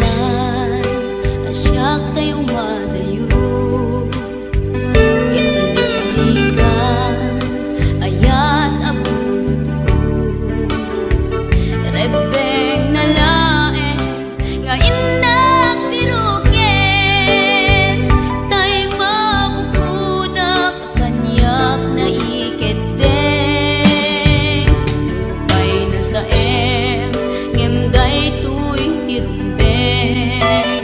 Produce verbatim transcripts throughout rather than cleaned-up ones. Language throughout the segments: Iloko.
Ay, a siak tay umadayo. Ket lipalikan, ayat a bukod. Rebbengna laeng nga innak ti rukel, tay mabukodak kaniak naikeddeng. Nupay nasaem, ngem daytoy ti rumbeng.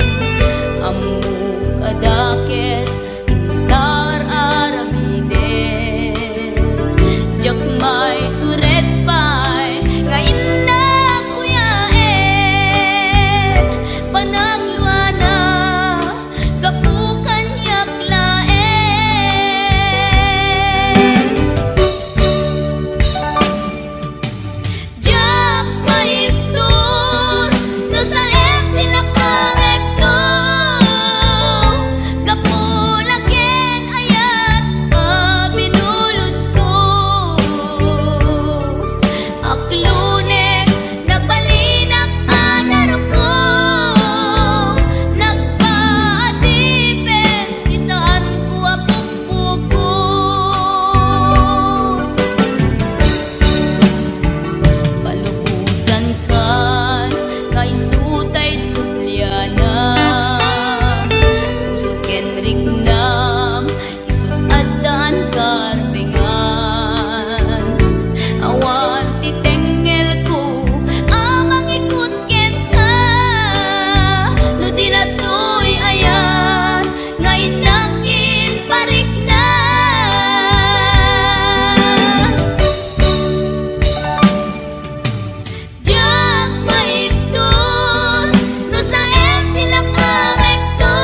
Ammok a dakes, intar aramiden. Diak maitured pay nga innak kuyaen. Panagluana, gapu kaniak laeng. Diak maibtur no saem ti lakamekto, gapu la ken ayat a binulodko. Aklunek, nagbalinak a naruko, nagpaadipet ti saanko a pukpukot. Palubosankan nga isu tay sublianam, puso ken riknam, isu addaan karbengan. Awan ti tengngelko a mangikut kenka, no di la toy ayat nga innak imparikna. Diak maibtur no saem ti lakamekto,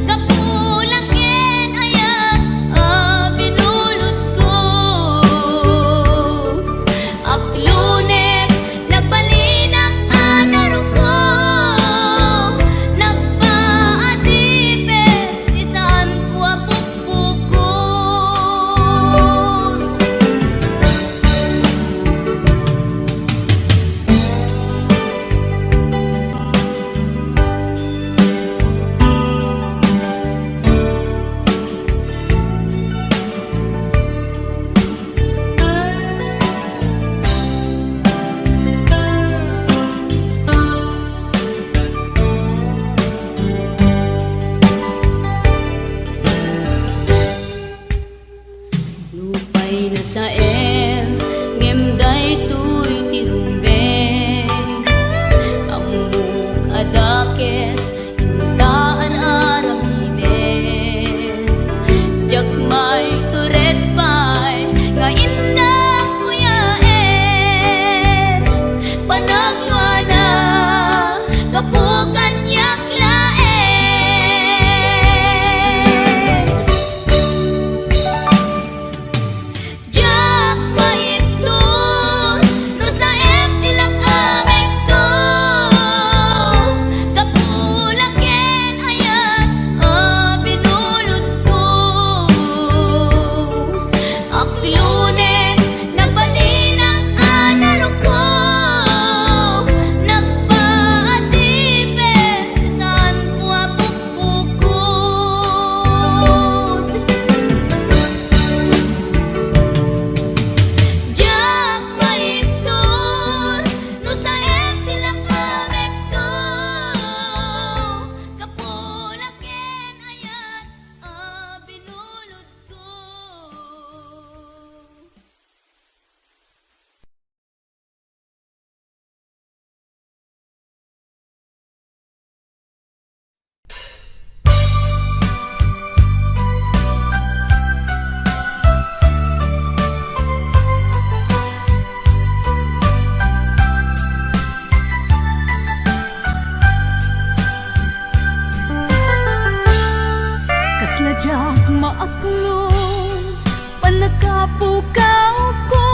gapu la ken ayat a binulodko. Aklunek, nagbalinak a naruko, nagpaadipet ti saanko a pukpukot. Nupay nasaem, ngem daytoy ti rumbeng. Ammok a dakes, inta ar-aramiden. Diak maitured pay nga innak kuyaen. Panagluana, gapu kaniak laeng. Diak maibtur no saem ti lakamekto, gapu la ken ayat a binulodko. Aklunek, nagbalinak a naruko, nagpaadipet ti saanko a pukpukot. Diak maibtur no saem ti lakamekto, gapu la ken ayat a binulodko. Kasla diak maaklon, pannakapukawko,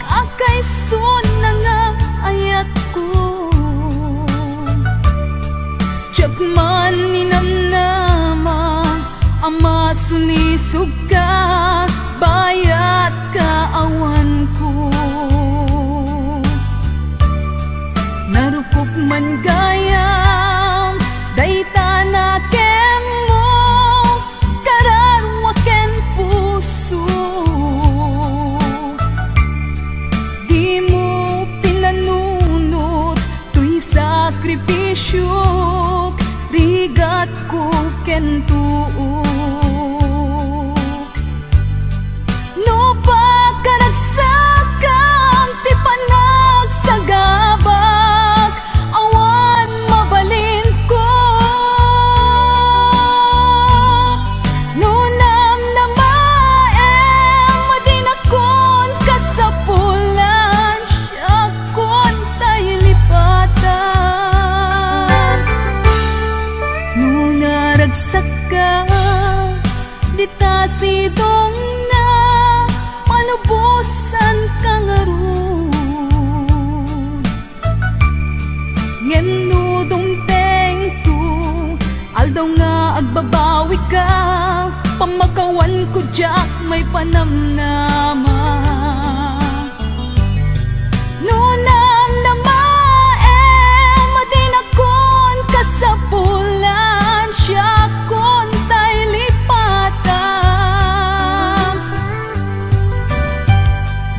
kakaisunna nga ayatko. Diak man ninamnama a masulisogka, bayat kaawanko. Narukop Man gayam, dayta nakemmo, kararua ken puso. Dimo pinanunot toy sakripisiok, rigatko ken tuok. No pakaragsakan ti panagsagabak, awan mabalinko. No namnamaem a dinakon kasapulan, siakon tay lipatan. No naragsakka, dita sidongna, palubosanka ngarud. Ngem no dumtengto, aldaw nga agbabawika, pamakawanko diak maipanamnama. No namnamaem a dinakon kasapulan, siakon tay lipatan.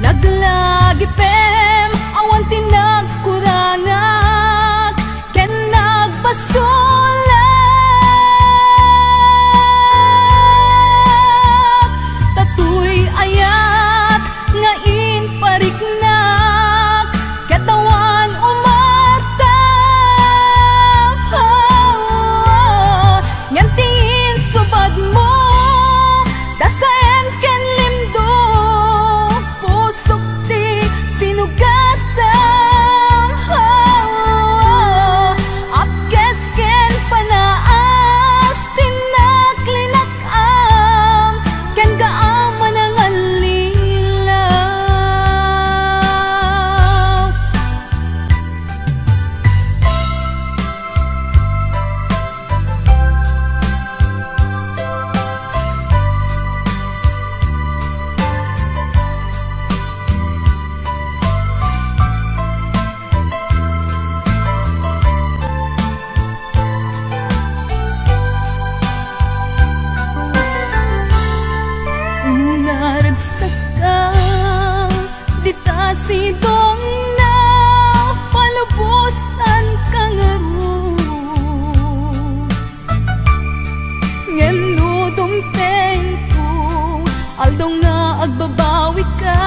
Laglagipem, awan ti nagkurangak ken nagbasolak. Ta toy ayat nga impariknak, ket awan umarta. Ngem ti insubadmo, dasaem ken limdo, pusok ti sinugatam. Apkes ken panaas ti naklinak-am, ken kaam a nangallilaw. Naragsakka, dita sidongna, palubosanka ngarud. Ngem no dumtengto, aldaw nga agbabawika,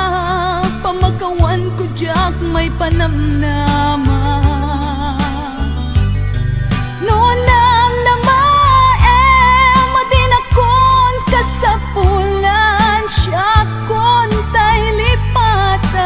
pamakawanko diak maipanamnama. No namnamaem a dinakon kasapulan, siakon tay lipatan.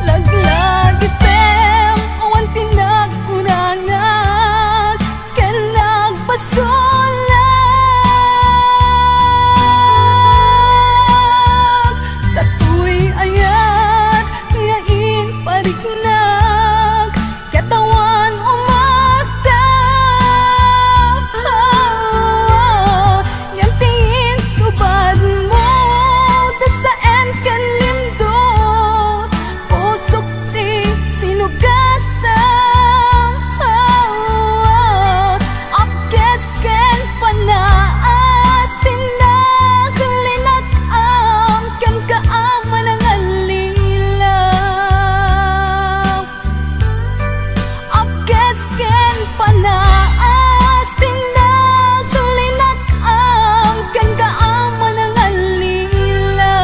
Laglagipem, awan ti nagkurangak ken nagbasolak. Ta toy ayat nga impariknak, ket awan umarta. Ngem ti insubadmo, dasaem ken limdo, pusok ti sinugatam. Apkes ken panaas ti naklinak-am, ken kaam a nangallilaw. Apkes ken panaas ti naklinak-am, ken kaam a nangallilaw.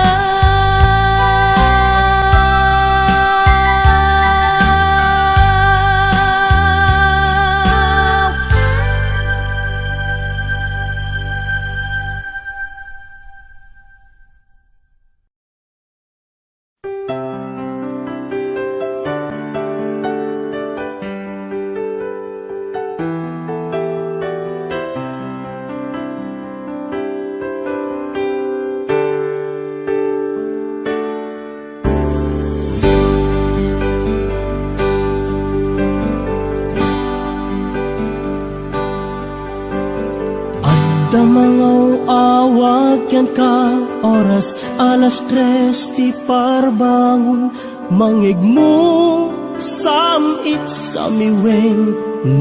Adda mangaw-awag kenka, oras alas tres ti parbangon. Mangngegmo, sam-it, samiwen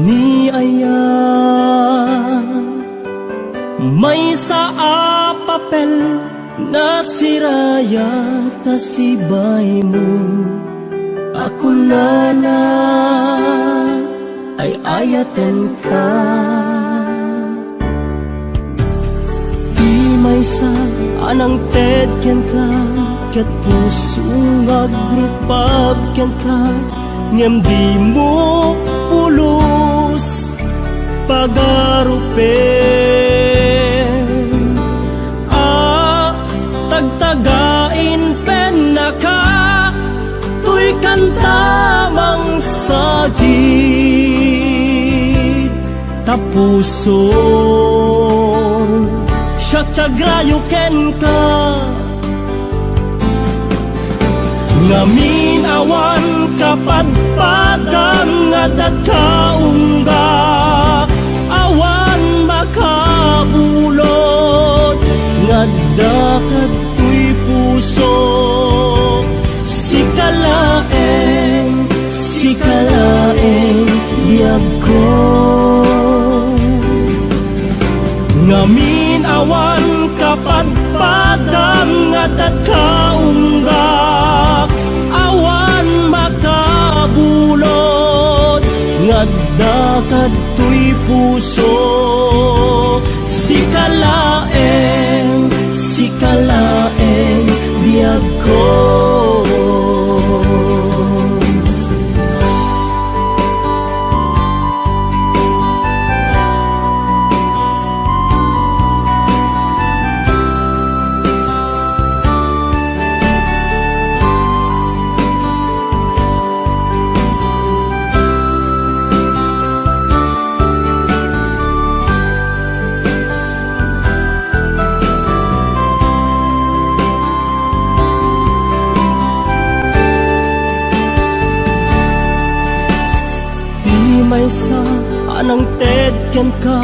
ni aya. Maysa a papel nasirayak a sibaymo a kunana, ay-ayatenka. Ti maysa a nangted kenka, ket puso nga agrupab kenka, ngem dimo pulos pagarupen. A tagtagain pennaka, toy kanta mangsagid ta puson. Siak ti agrayo kenka, ngamin awan kapadpadam nga addatka ungga, awan makabulod nga adda kadtoy puso. Sika laeng, sika laeng biagko. Ngamin awan kapadpadam nga addatka ungga, awan makabulod nga adda kadtoy puso. Sika laeng, sika laeng biagko. Ti maysa a nangted kenka,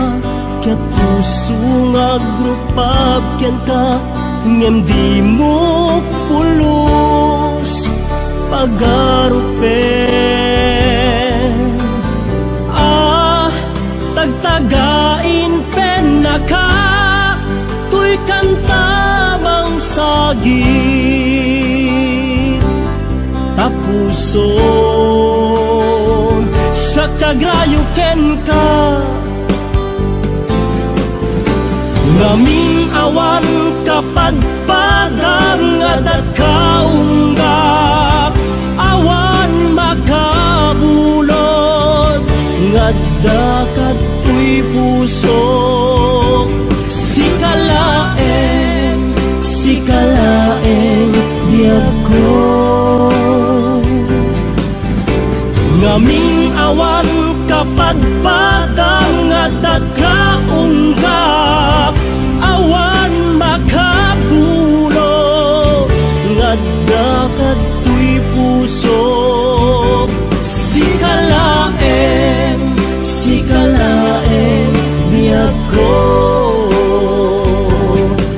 ket puso nga agrupab kenka, ngem dimo pulos pagarupen. A tagtagain pennaka, toy kanta mangsagid ta puson. Siak ti agrayo kenka, ngamin awan kapadpadam nga addatka ungga, awan makabulod nga adda kadtoy puso. Sika laeng, sika laeng biagko. Ngamin awan kapadpadam nga addatka ungga, awan makabulod nga adda kadtoy puso. Sika laeng, sika laeng biagko.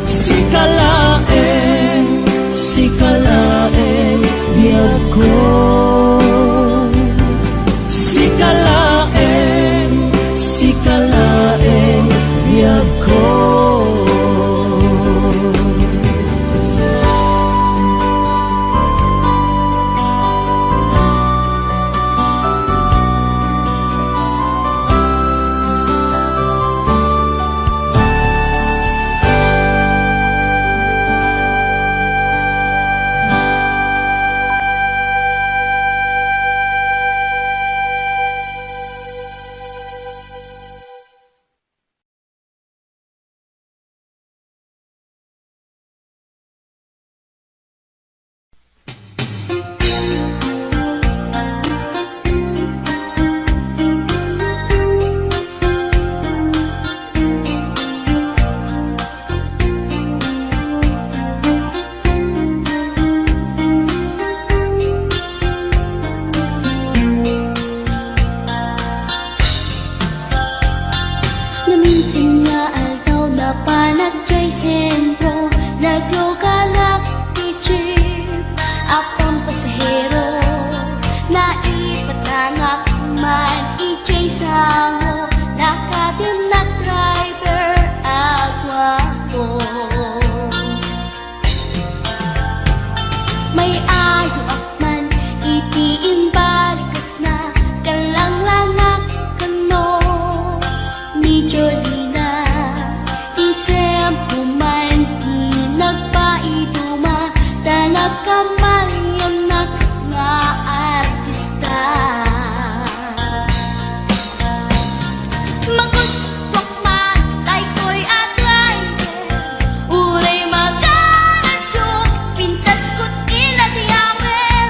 Sika laeng, sika laeng biagko. Sika laeng, sika laeng biagko. Jay Sango, nakatimnak driver a guapo. May ayoak man iti imbalikesna, kallanglangak kano ni Jolina. Isem ko man ti nagpaiduma, ta nagkamaliannak nga artista. Magustuak man daytoy a driver, uray magaradio, pintasko ti nadiamen.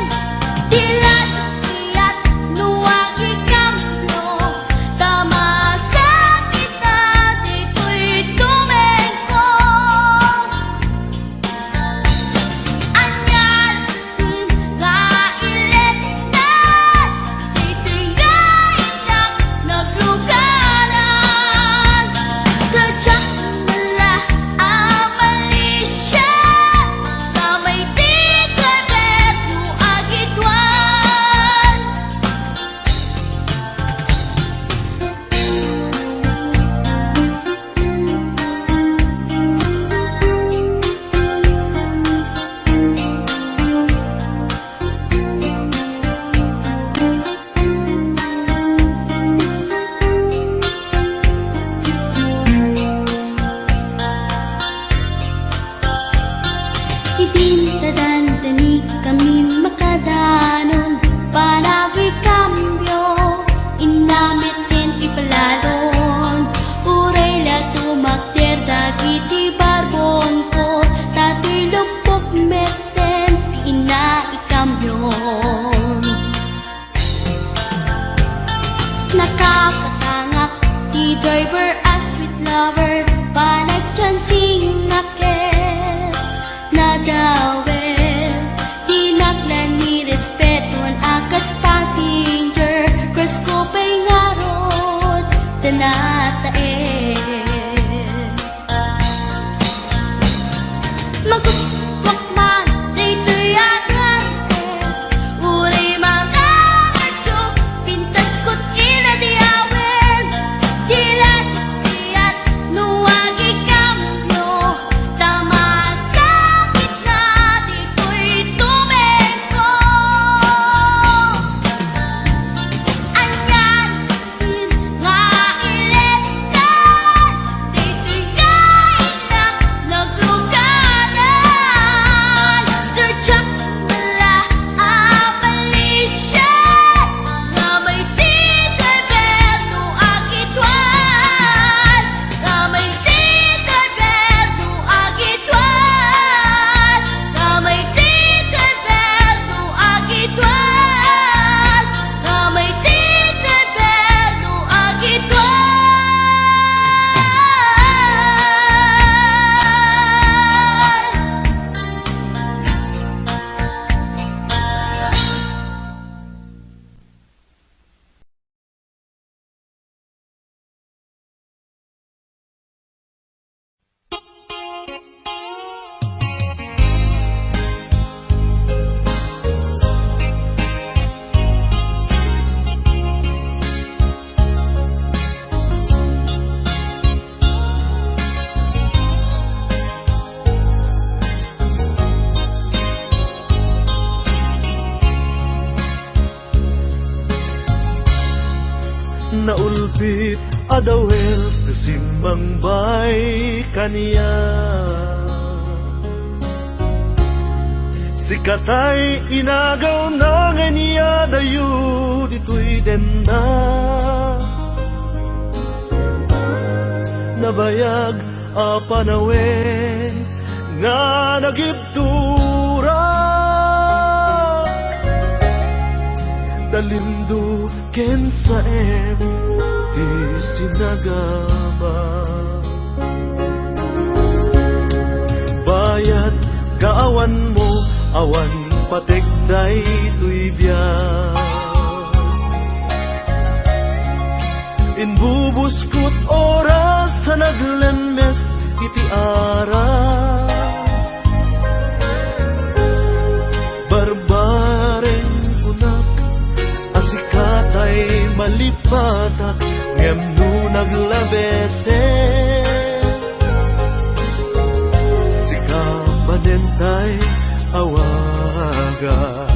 Di la sukliat no agikambio, ta masakit na ditoy tumengko. Ania nga iletna, ditoy nga innak naglugaran. Kadiak mala a malisia, ta may ti driver no agituan. Idin ta dandanikami makadanon, panagikambio, inna metten ipalalon. Uray la tumakder dagiti barbonko, ta toy luppok metten ti inna ikambion. Nakapatangak ti driver a sweet lover, panagchancingak ket nadawel. Dinak la ni respeton a kas passenger, crush ko pay ngarud ta nataen. Magustuak man daytoy a driver, uray mangaradio, pintasko ti nadiawen. Di la sukliat no agikambio, ta masakit na ditoy tumengko. Ania nga iletna, ditoy nga innak naglugaran. Kadiak mala a malisia, nga may ti driver no agituan. Nga may ti driver no agituan. Nga may ti driver no agituan. Nga may ti driver no agituan. Naulbit a dawel ti simmangbay kaniak. Sikatay inagawna nga iniadayo ditoy denna. Nabayag a panawen nga nagibturak. Talindo ken saem ti sinagaba. Bayat kaawanmo, awan pateg daytoy biag. Imbubuskot oras a naglemmes iti arak. Barbareng kunak a sikatay Lipatak, ngem no naglabesen, sika manen tay awaga.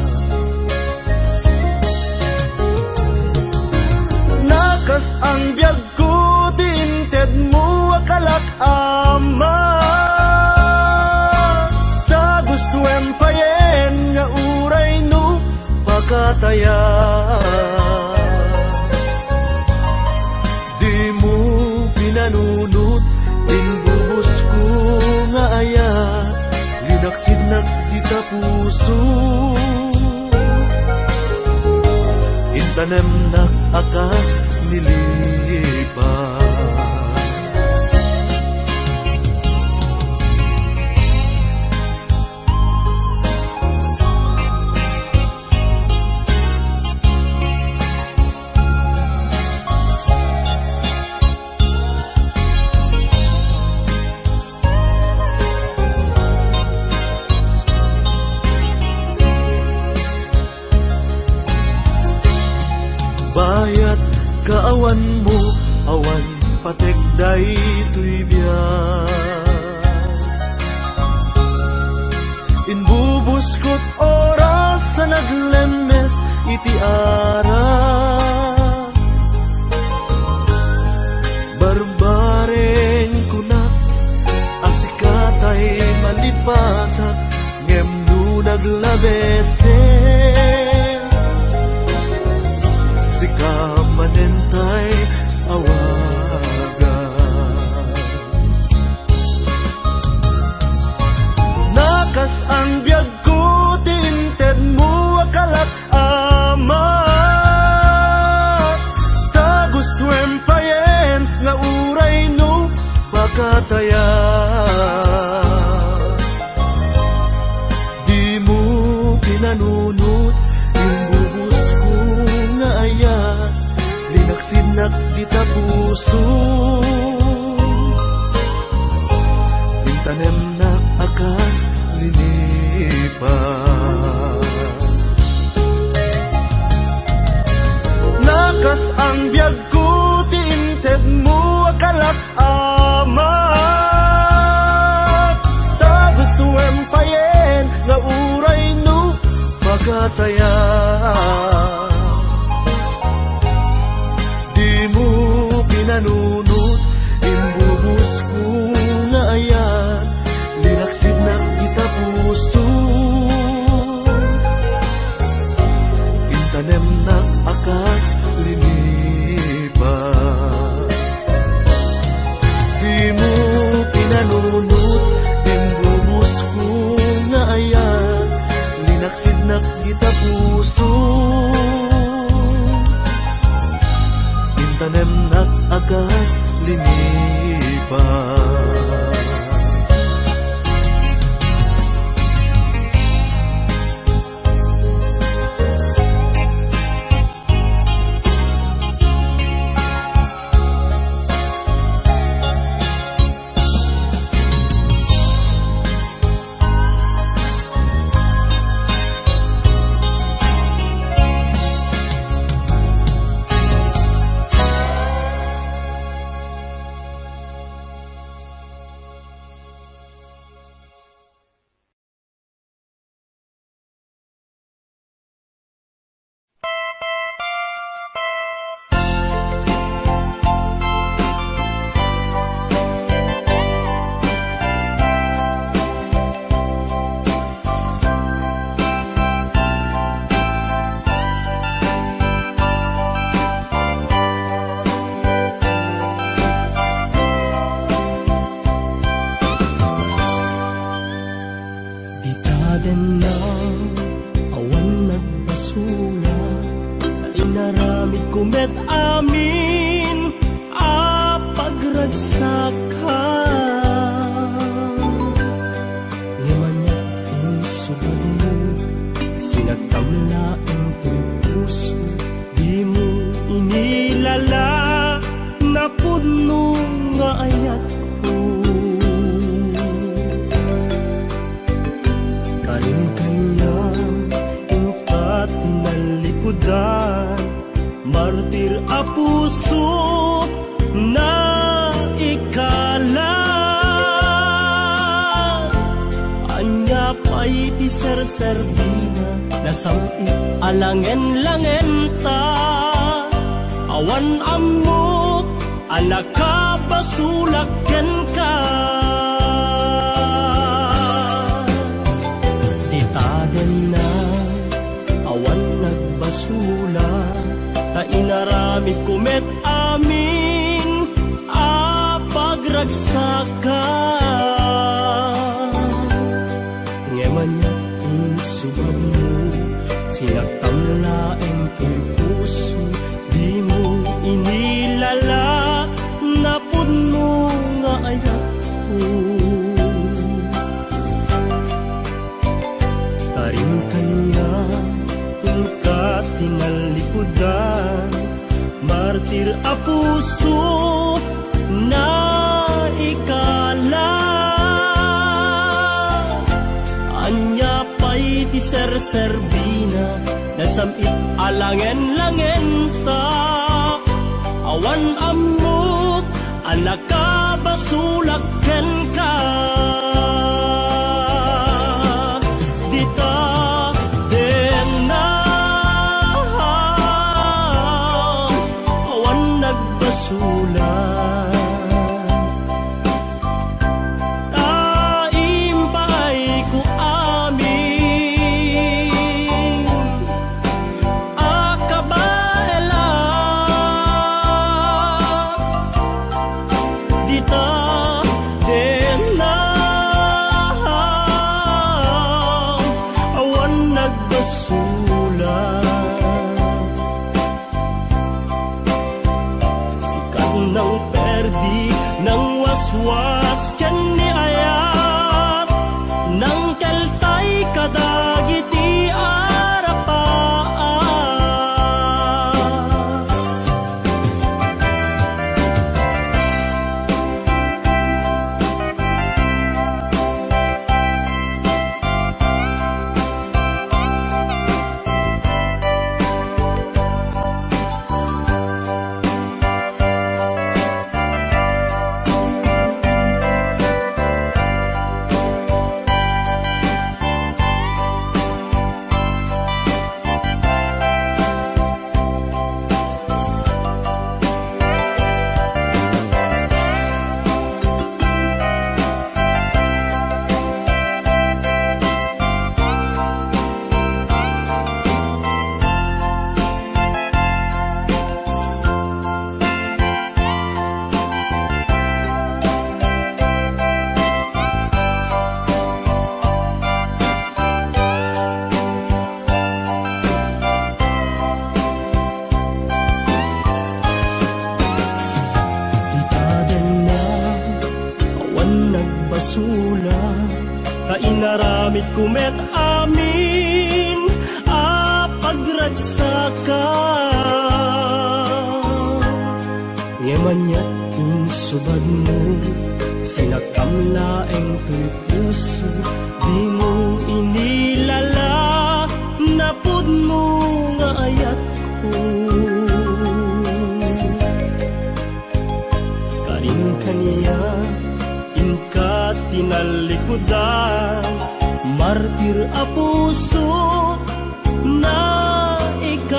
Nakas-ang biagko ti intedmo a kalak, Ama. Ta gustoem payen nga uray no pakataya. Dimo pinanunot din bubusko nga ayat, linaksidnak dita puso. Intanemnak a kas ni lipas. Bayat kaawanmo, awan patek daytoy biag. Imbubuskot oras a naglemmes iti ara. Barbareng kunak a sika tay malipatak, ngem no naglabesen, sika manen tay awagan. Nakas-ang biagko ti intedmo a kalak, Ama. Ta gustoem payen nga uray no pakataya. Dimo pinanunot, imbubusko nga ayat, linaksidnak dita puso. Intanemnak a kas linipas. Nakas-ang biagko ti intedmo a kalak, Ama. Ta gustoem payen nga uray no pakataya. Dimo pinanunot, imbubusko nga ayat, linaksidnak dita puso. Intanemnak a kas linipas. Dimo pinanunot, imbubusko nga ayat, linaksidnak dita puso. Intanemnak a kas linipas. Dita denna, awan nagbasol a inaramidko met amin a pagragsakka. Ngem ania ti sugatmo, sinagtam laeng ti puso, dimo inilala, napudno nga ayatko. Karin kaniam, inka ti nalikudan, martir a puso naikalat. Ania pay ti serserbina, nasam-it a langen-langenta. Awan ammok a nakabasolak kenka. Dita denna, awan nagbasolak, ta inaramidko met amin a pagragsakak. Ngem ania insubagmo, sinaktam laeng toy puso, dimo inilala, napudno nga ayatko. Karim kaniak, inka tinallikudan, martir a puso naikalat. Ania pay ti serserbina, nasam-it a langen-langenta. Awan ammok a nakabasolak kenka. Dita denna, awan nagbasolak. Ta impaayko amin a kabaelak. Dita denna, awan nagbasolak. Sika nang perdi, nang waswas ken ni ayat, nang keltay kadagiti arapaak. Dita denna, awan nagbasolak, ta inaramidko met amin a pagragsakak. Ngem ania insubagmo, sinaktam laeng toy puso, dimo inilala, napudno nga ayatko. Karim kaniak, inka tinallikudan, martir a puso, naikalat.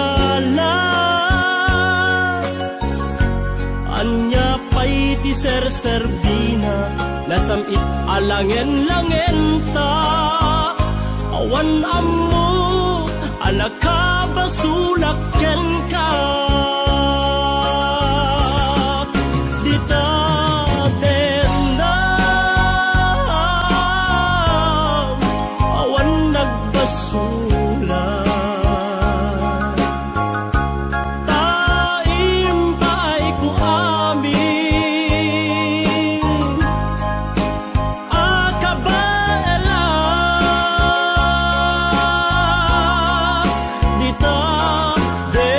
Ania pay ti serserbina, nasam-it a langen-langenta. Awan ammok a nakabasolak kenka. Dita denna, awan nagbasolak. Ta impaayko amin a kabaela. Dita, de,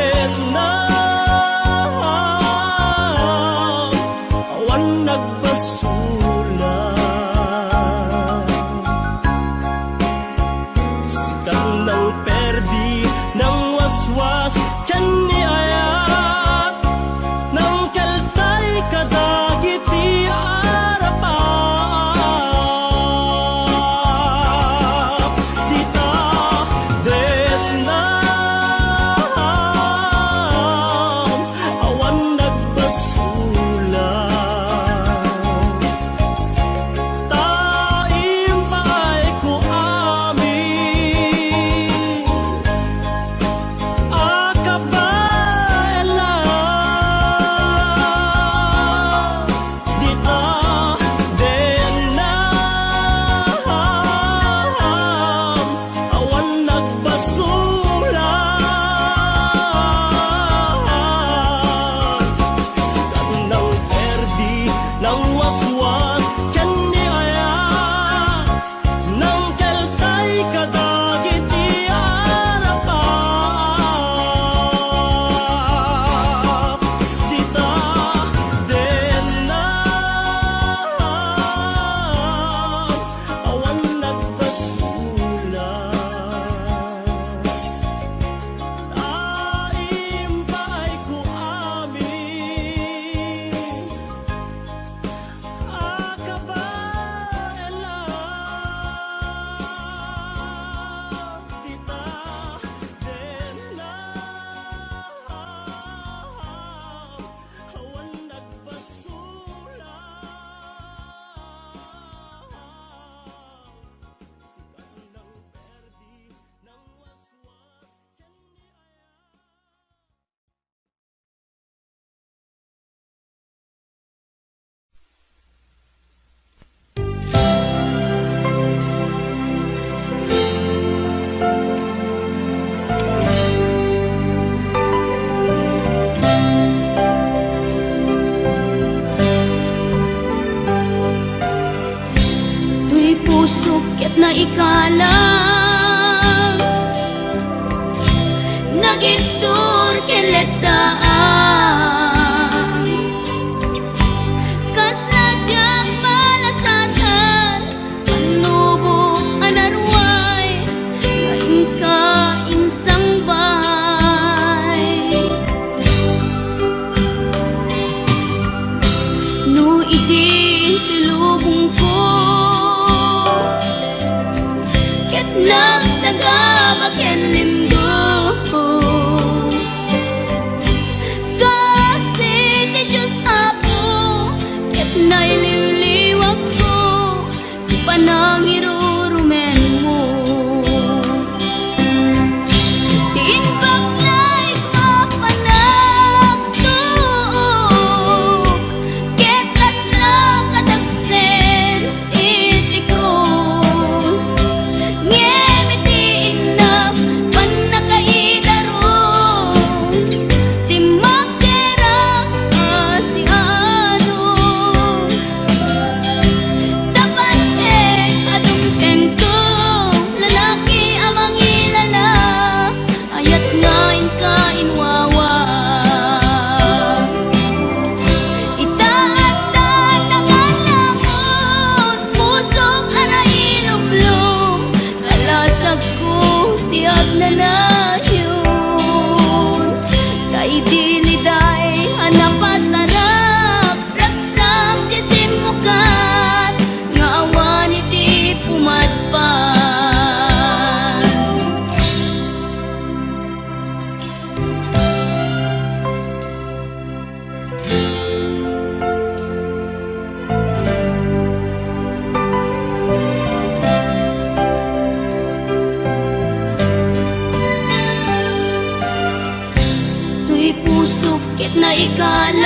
pusok ket naikalang,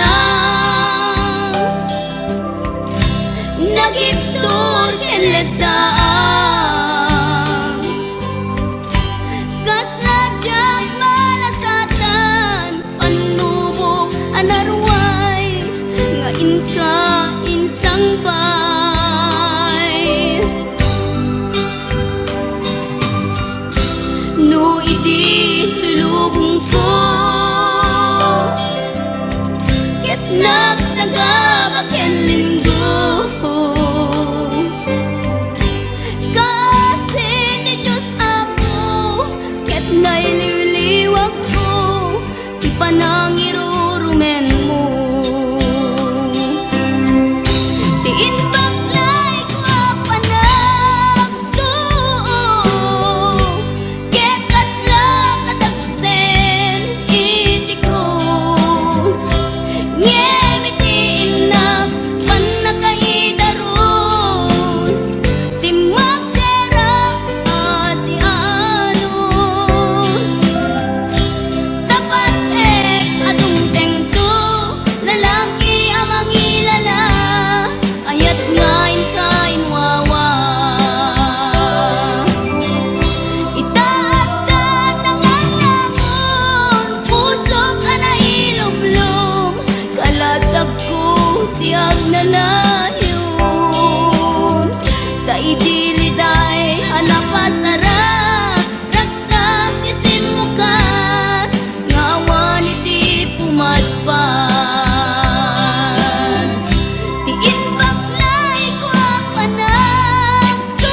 nagibtur ken leddaan. Kasla diak malasatan, pannubok a naruay nga inka insangpay. No idi toy lubongko ket nagsagaba ken limgo, kaasi ti Dios, Apo, ket nailiwliwakko ti panangirurumenmo. Ti imbaklayko a panagtuo ket kasla kadagsen iti krus, ngem iti innak pannakaidarus, timmakder a sianus. Tapattek a dumtengto, lalaki a mangilala, ayat nga inka inwawa. Ita adda nangalangon, pusok a nailumlom, kalasagko ti agnanayon. Ta idi liday a napasara, ragsak ti simmukar nga awan iti pumadpad. Ti imbaklayko a panagtuo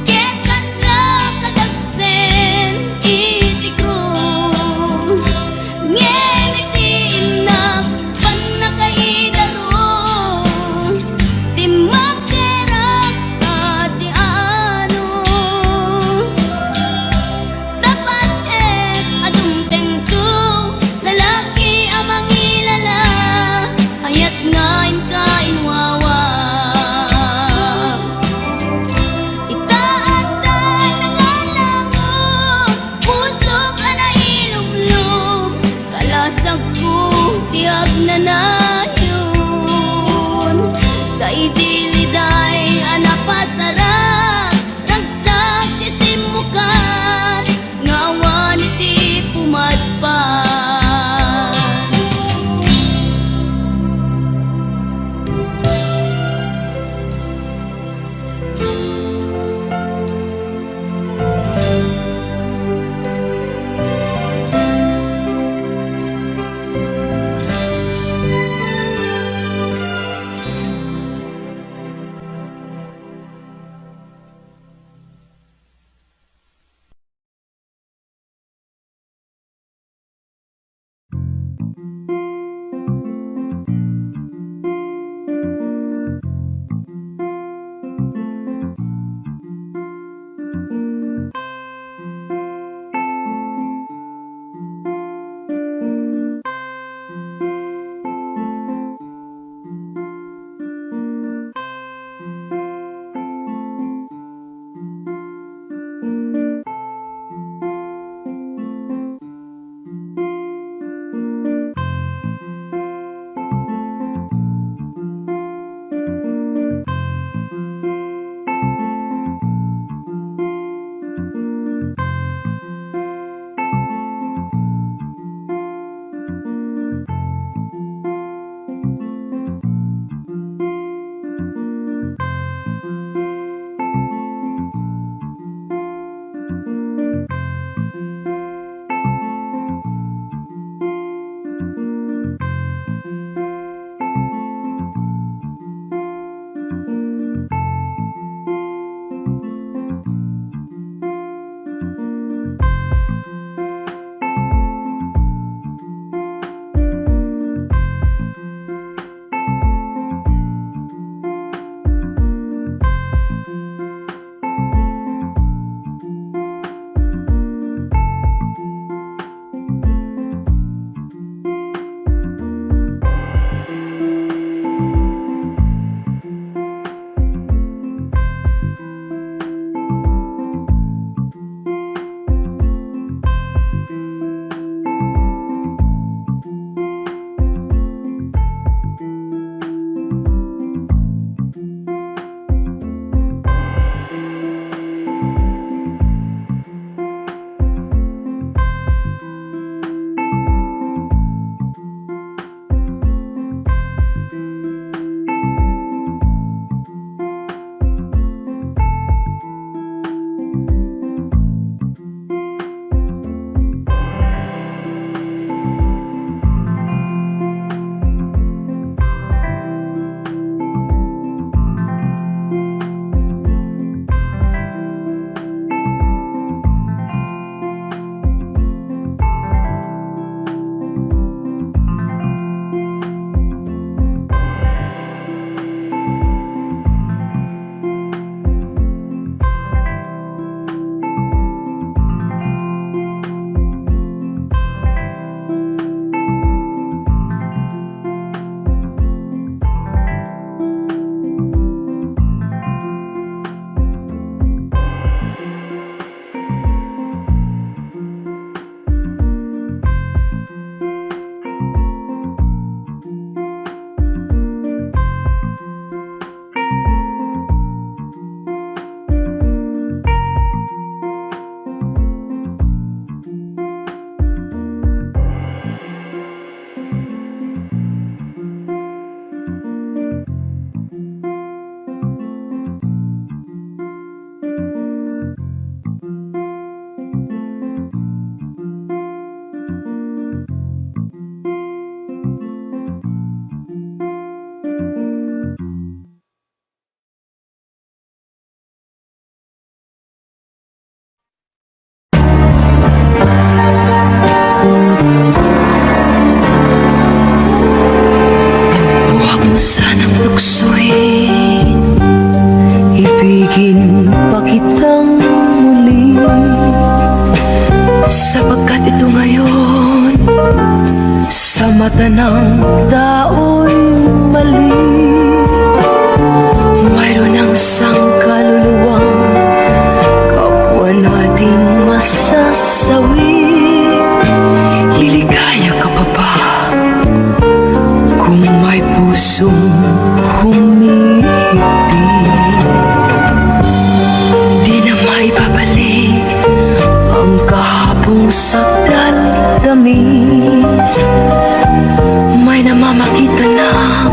ket kasla kadagsen iti krus, ngem iti innak pannakaidarus, timmakder a sianus. Tapattek a dumtengto, lalaki a mangilala, ayat nga inka inwawa. Ita adda nangalangon, pusok a nailumlom, kalasagko ti agnanayon. Ta idi liday a napasara, ragsak ti simmukar nga awan iti pumadpad. Sanang tuksoen, ibigin pa kitang muli, sapagkat ito ngayon, sa mata ng tao'y mali, mayroon ang sangkaluluwang kapwa nating masasawi. Liligaya ka pa ba kung may pusong humihigpit? Di na maibabalik ang kahapong sagdal tamis. May namamakita na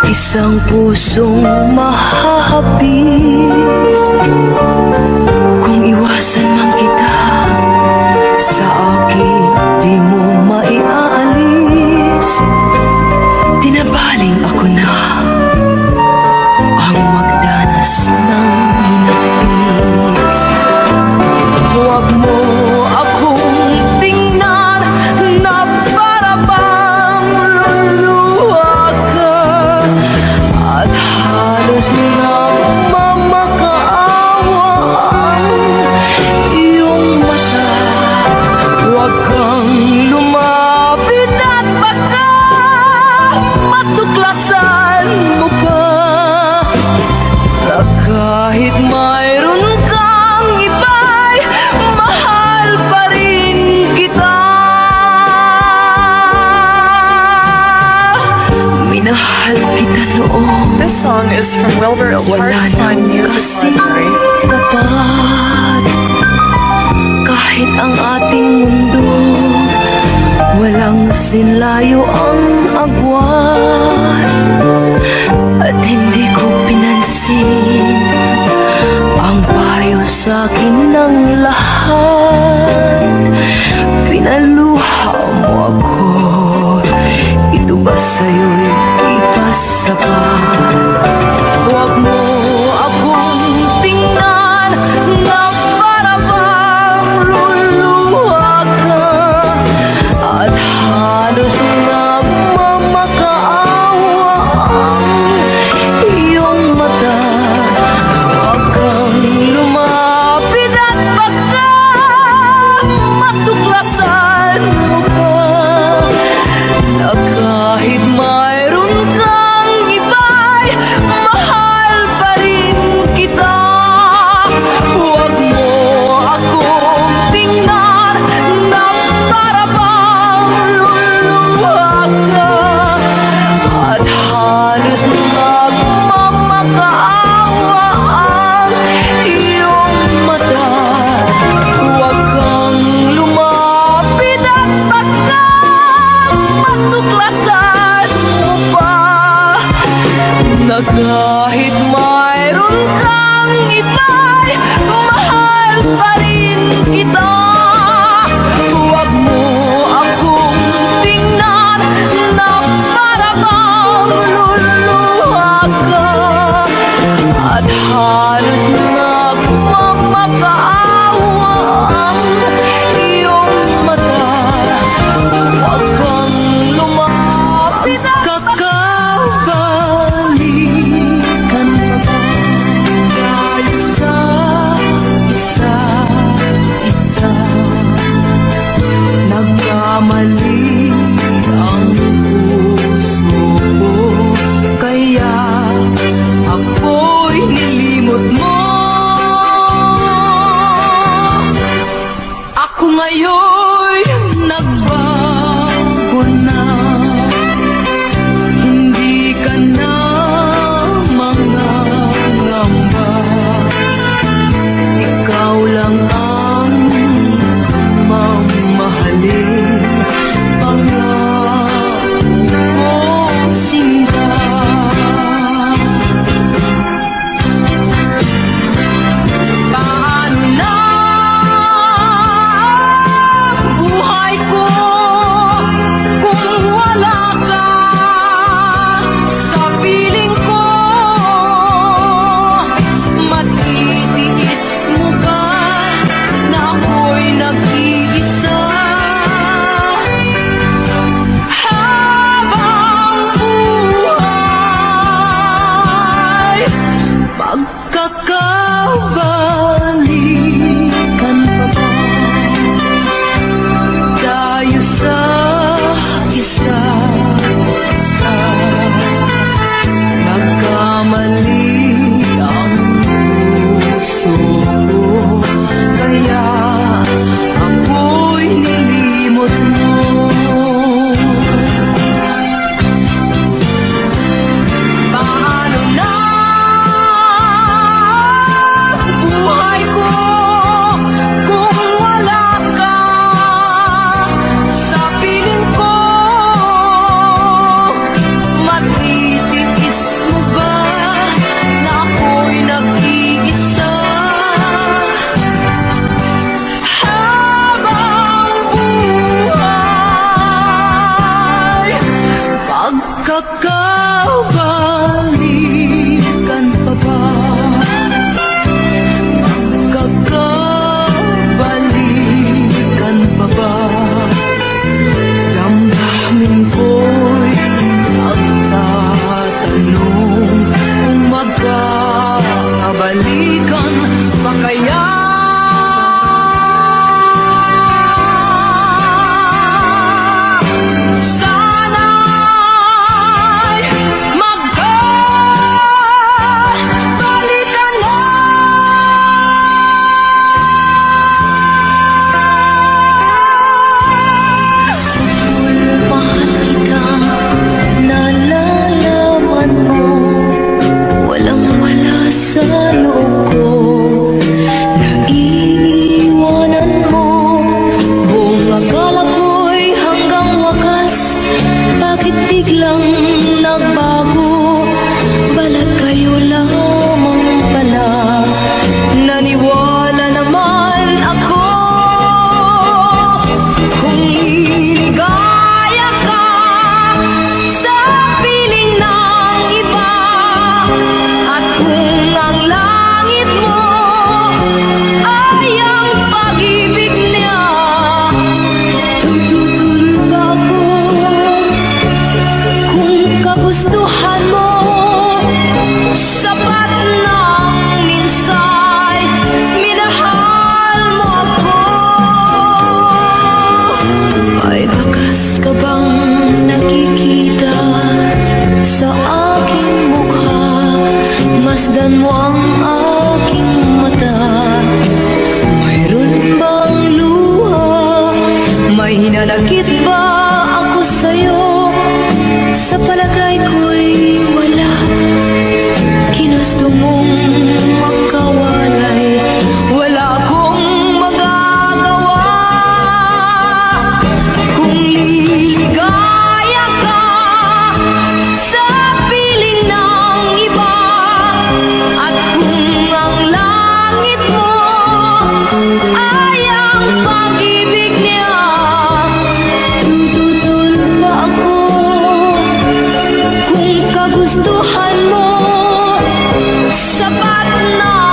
isang pusong mahahapis. Kung iwasan man kita, sa akin di mo maiaalis. Tinabaling ako na ang magdanas ng hinapis. Huwag mo akong tingnan na para bang luluha ka, at halos nagmamakaawa ang iyong mata. Huwag kang lumapit at baka matuklasan mo pa na kahit mayroon kang iba'y mahal pa rin kita. Minahal kita noon. This song is from Wilbur. It's hard to find music library. Tapat. Kahit ang ating mundo, walang sinlayo ang agwat. At hindi ko pinansin ang payo sa akin ng lahat. Pinaluha mo ako, ito ba sa'yo'y ikasapat? Huwag mo akong tingnan na para bang luluha ka, at halos nagmamakaawa ang iyong mata. Huwag kang lumapit at baka matuklasan mo pa na kahit mayroon kang iba'y mahal pa rin kita. Huwag mo akong tingnan na para bang luluha ka, at halos nagmamakaawa ang iyong mata. Huwag kang lumapit at baka matuklasan mo pa na kahit mayroon kang iba'y mahal pa rin kita. Huwag mo akong tingnan na para bang luluha ka, at halos nagmamakaawa ang iyong mata. Huwag kang lumapit. Kakabalikan mo Kakabalikan pa ba? Kakabalikan pa ba? Damdamin ko'y agtatanong kung magkakabalikan pa kaya. Sana'y magkabalikan na. Sulpahan kita, nalalaman mo, walang wala sa loob ko. Naiiwanan mo, buong akala ko'y hanggang wakas. Bakit biglang nagbago? Balat kayo lamang pala. Naniwala naman ako. Kung liligaya ka sa piling ng iba, at kung ang langit mo ay ang pag-ibig niya, tututuloy ba ako? Kung kagustuhan mo, sapat nang minsay minahal mo ako. May bakas ka bang nakikita sa aking mukha? Masdan mo ang aking mata. Mayroon bang luha? May hinanakit ba ako sa'yo? Sa palagay ko'y wala. Ginusto mong magkawalay, wala akong magagawa. Kung liligaya ka sa piling ng iba, at kung ang langit mo ay ang pag-ibig niya, tututol pa ako. Kung kagustuhan mo, sapat na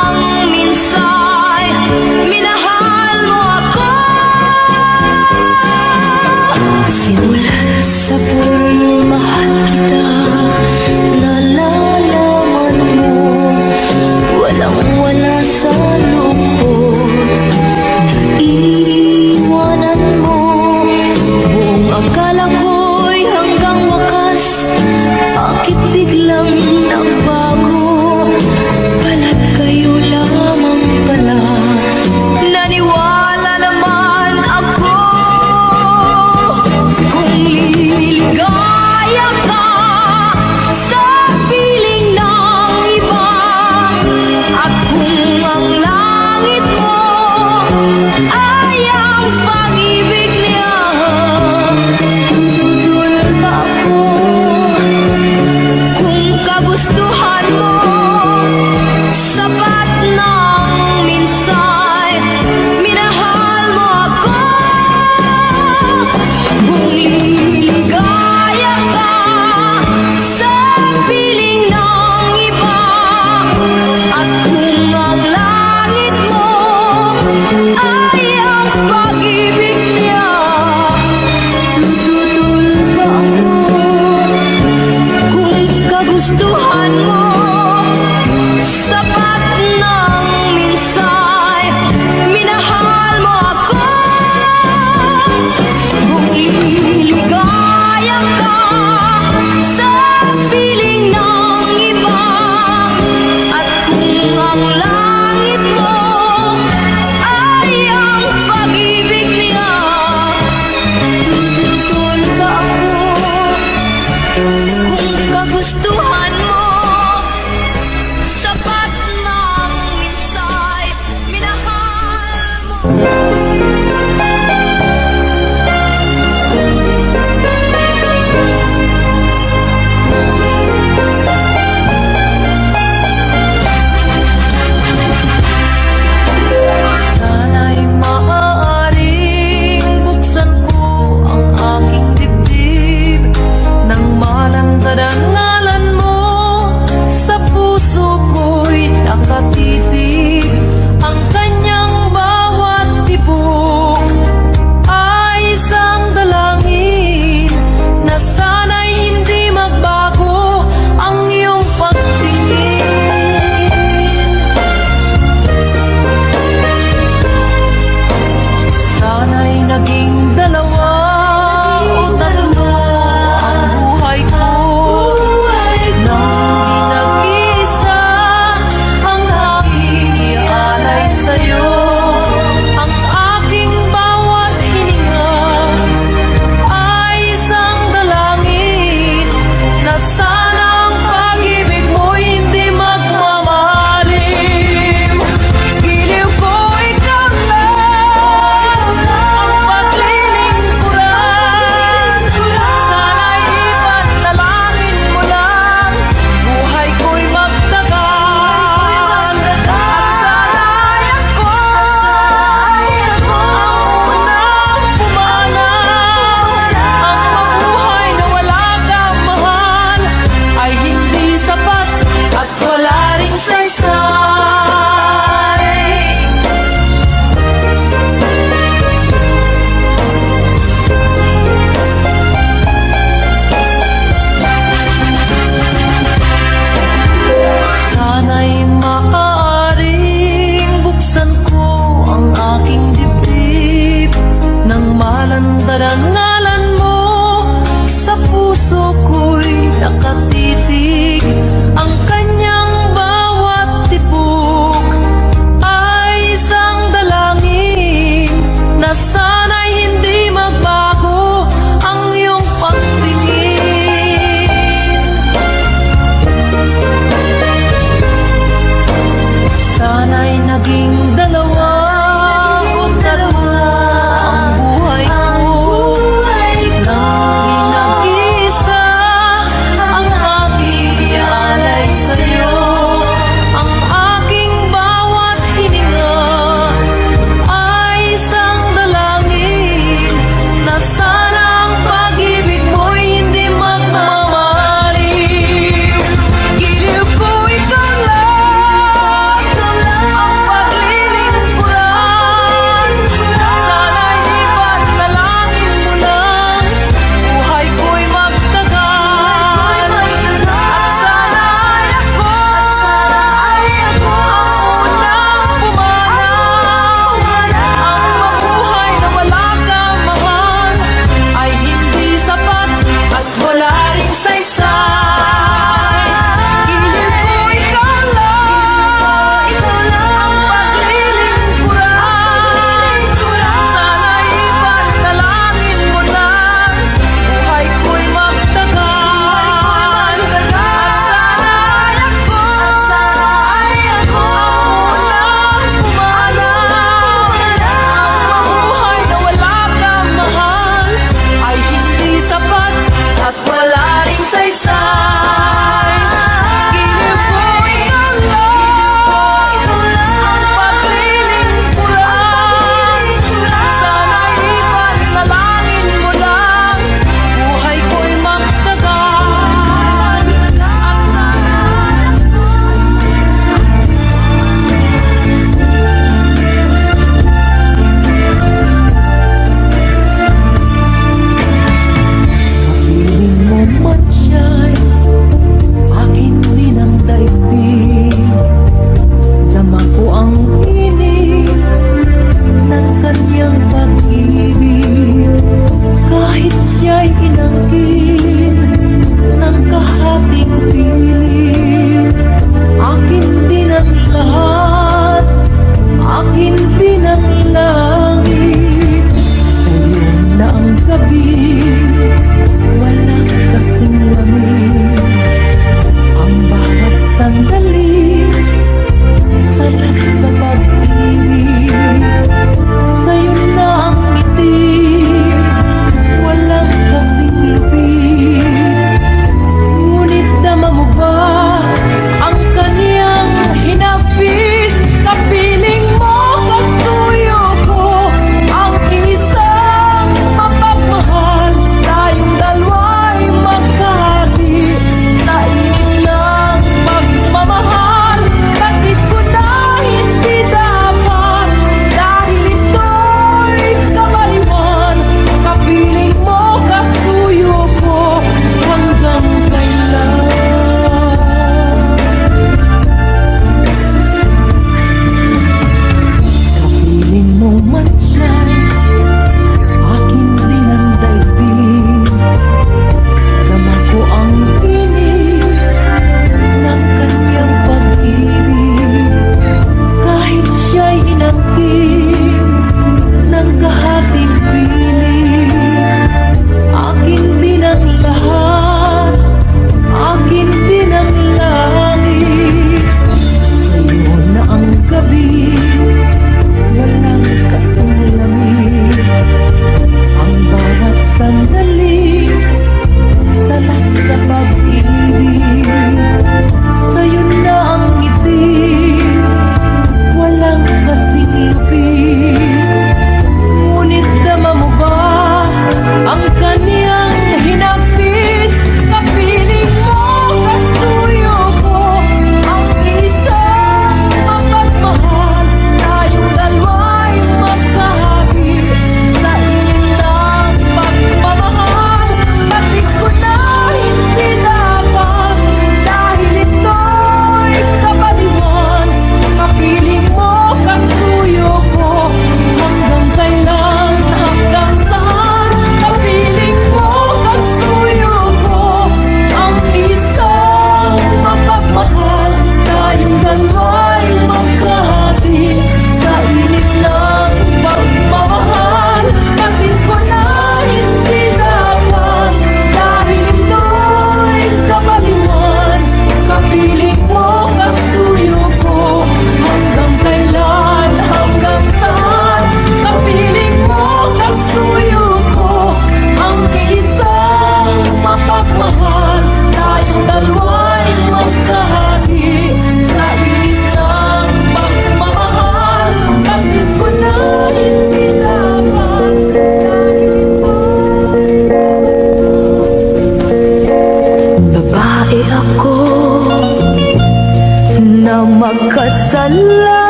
Ngalanmo sa puso ko'y nakatitig, ang kanyang bawat tibok ay isang dalangin na sana'y hindi magbago ang iyong pagtingin. Sana'y naging dalawa o tatlo ang buhay ko. Nang nag-iisa ang aking ialay sa'yo, ang aking bawat hininga ay isang dalangin na sana ang pag-ibig mo'y hindi magmamaliw. Giliw ko, ikaw lang, ikaw lang ang paglilingkuran. Sana'y ipanalangin mo lang, buhay ko'y magtagal. At sana ay ako, at sana ay ako ang unang pumanaw. Ang mabuhay na wala kang mahal ay hindi sapat at wala ring saysay. Giliw ko, ikaw lang, ikaw lang ang paglilingkuran. Sana'y ipanalangin mo lang, buhay ko'y magtagal. At sana ay ako, at sana ay ako ang unang pumanaw. Ang mabuhay na wala kang mahal ay hindi sapat at wala ring saysay. Giliw ko, ikaw lang ang paglilingkuran. Sana'y ipanalangin mo lang, buhay ko'y magtagal. At sana Kapiling mo man siya'y akin din ang daigdig. Dama ko ang init ng kanyang pag-ibig. Kahit siya'y inangkin ng kahating piling, akin din ang lahat, akin din ang langit. Sa'yo na ang gabi, walang kasing lamig. Ang bawat sandali, sarap sa pag-ibig. Sa'yo na ang ngiti, walang kasing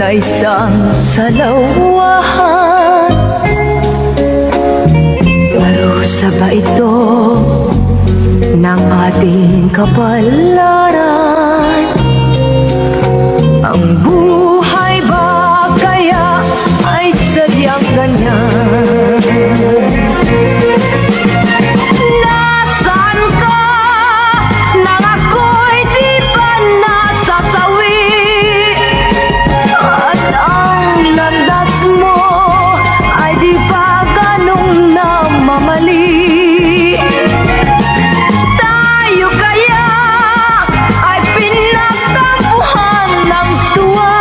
Naisang salawahan, parusa ba ito ng ating kapalaran? Ang buhay ba kaya ay sadyang ganyan? Nasaan ka nang ako'y di pa nasasawi? At ang landas mo ay di pa ganong namamali? Tayo kaya ay pinagtampuhan ng tuwa?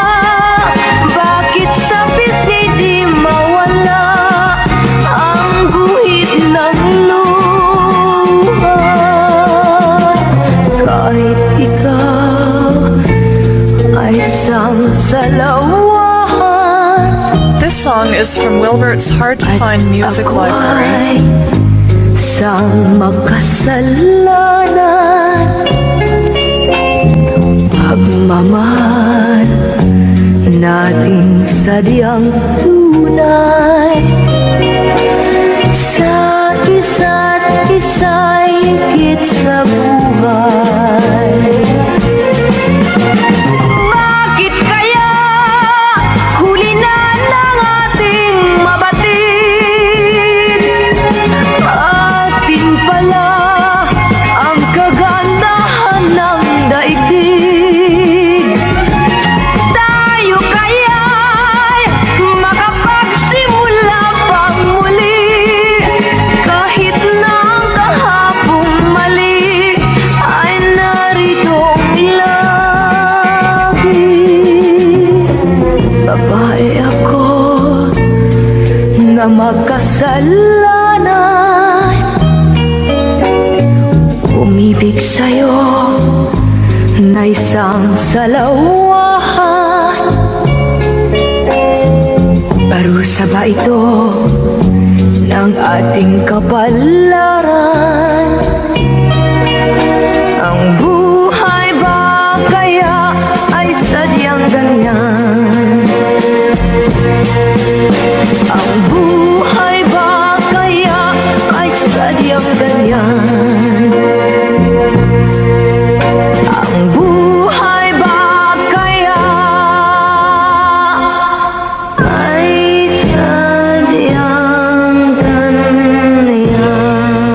Bakit sa pisngi di mawala ang guhit ng luha? Kahit ikaw ay isang salawahan. This song is from Wilbert's Hard to Find Music Library. Sang makasalanan, pagmamahal nating sadyang tunay. Sa isa't isa'y higit sa buhay. Bakit kaya huli na ng ating mabatid? Atin pala ang kagandahan ng daigdig. Tayo kaya'y makapagsimula pang muli, kahit na ang kahapong mali ay naritong lagi. Babae ako na makasalanan, umibig sa'yo na isang salawahan. Parusa ba ito ng ating kapalaran? Ang buhay ba kaya ay sadyang ganyan? Ang buhay ba kaya ay sadyang ganyan? Ang buhay ba kaya ay sadyang ganyan?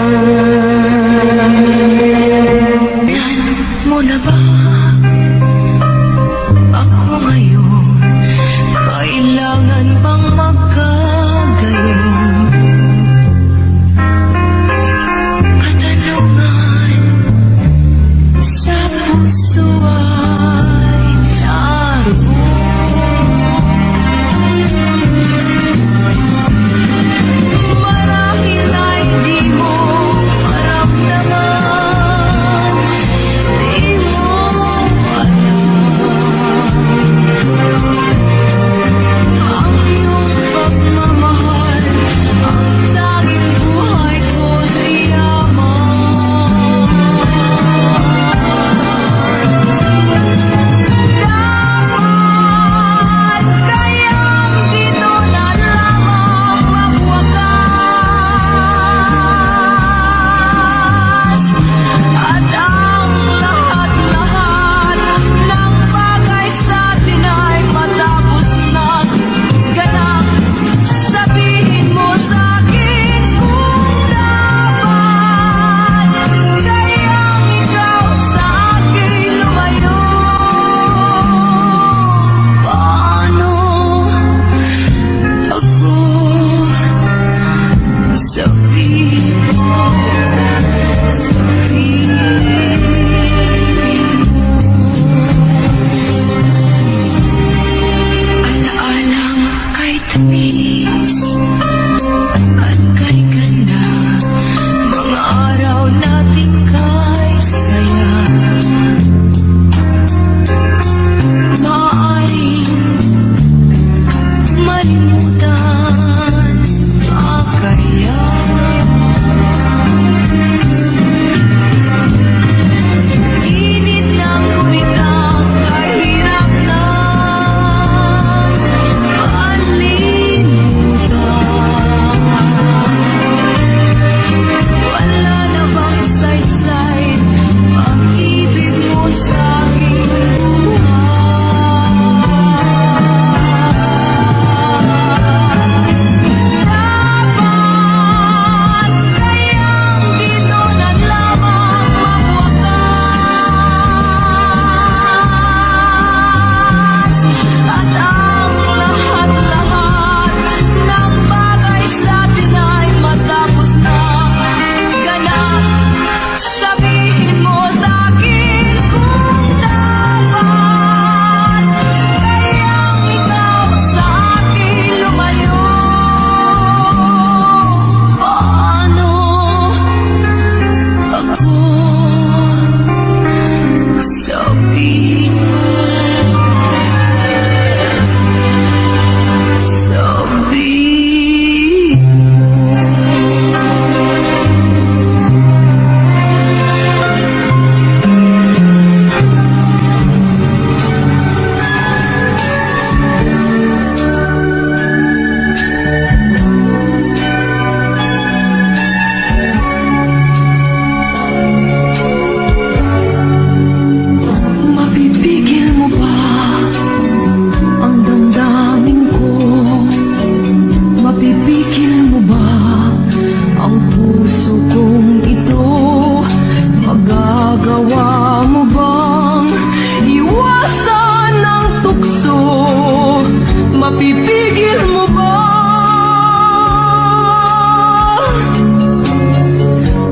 Mapipigil mo ba?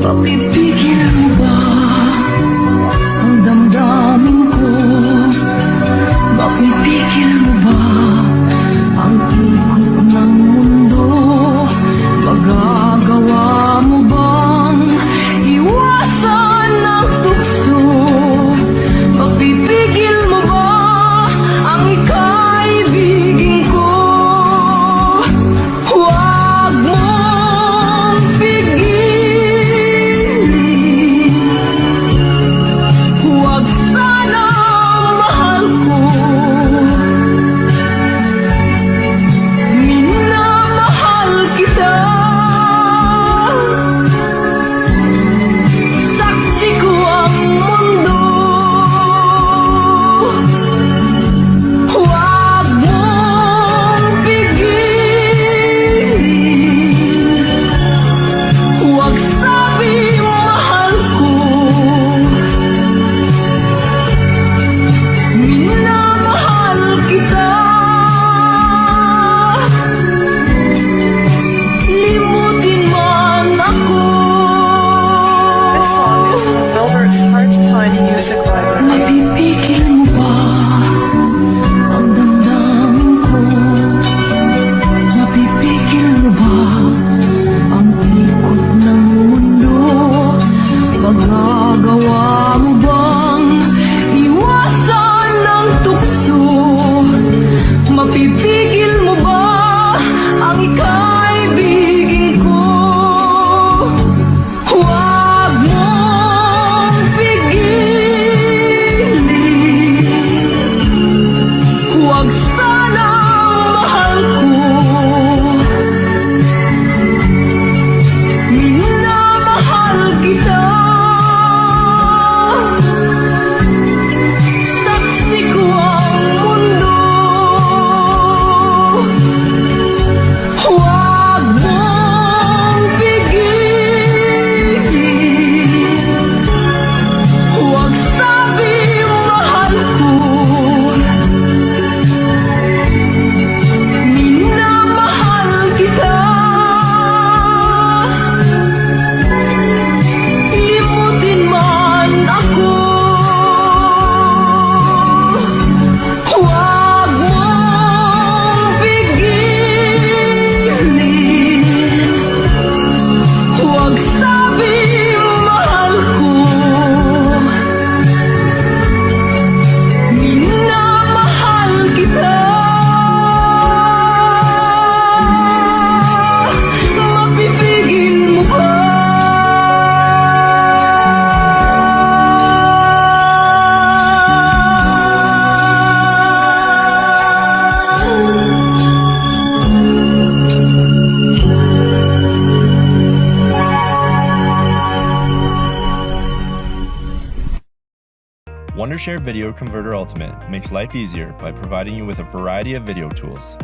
Mapipigil mo ba ang damdamin ko? Mapipigil mo ba ang ikot ng mundo? Magagawa mo bang iwasan ang tukso? Mapipigil mo ba ang ika'y ibigin ko? Huwag mong pigilin. Huwag sana, mahal ko. Minamahal kita. Saksi ko ang mundo. Huwag mong pigilin. Huwag sabi, mahal ko. Minamahal kita. Limutin man ako. This song is from Gilbert's Heart Time Music Library. Mapipigil mo ba ang damdamin ko? Mapipigil mo ba ang ikot ng mundo? Magagawa mo bang iwasan ang tukso? Mapipigil mo ba ang ika'y ibigin ko? Huwag mong pigilin. Huwag sana, mahal ko. Minamahal kita. Saksi ko ang mundo. Huwag mong pigilin. Huwag sabi, mahal ko. Minamahal kita. Limutin man ako. Huwag mong pigilin. Huwag sabi, mahal ko. Minamahal kita. Mapipigil mo ba? Wondershare Video Converter Ultimate makes life easier by providing you with a variety of video tools.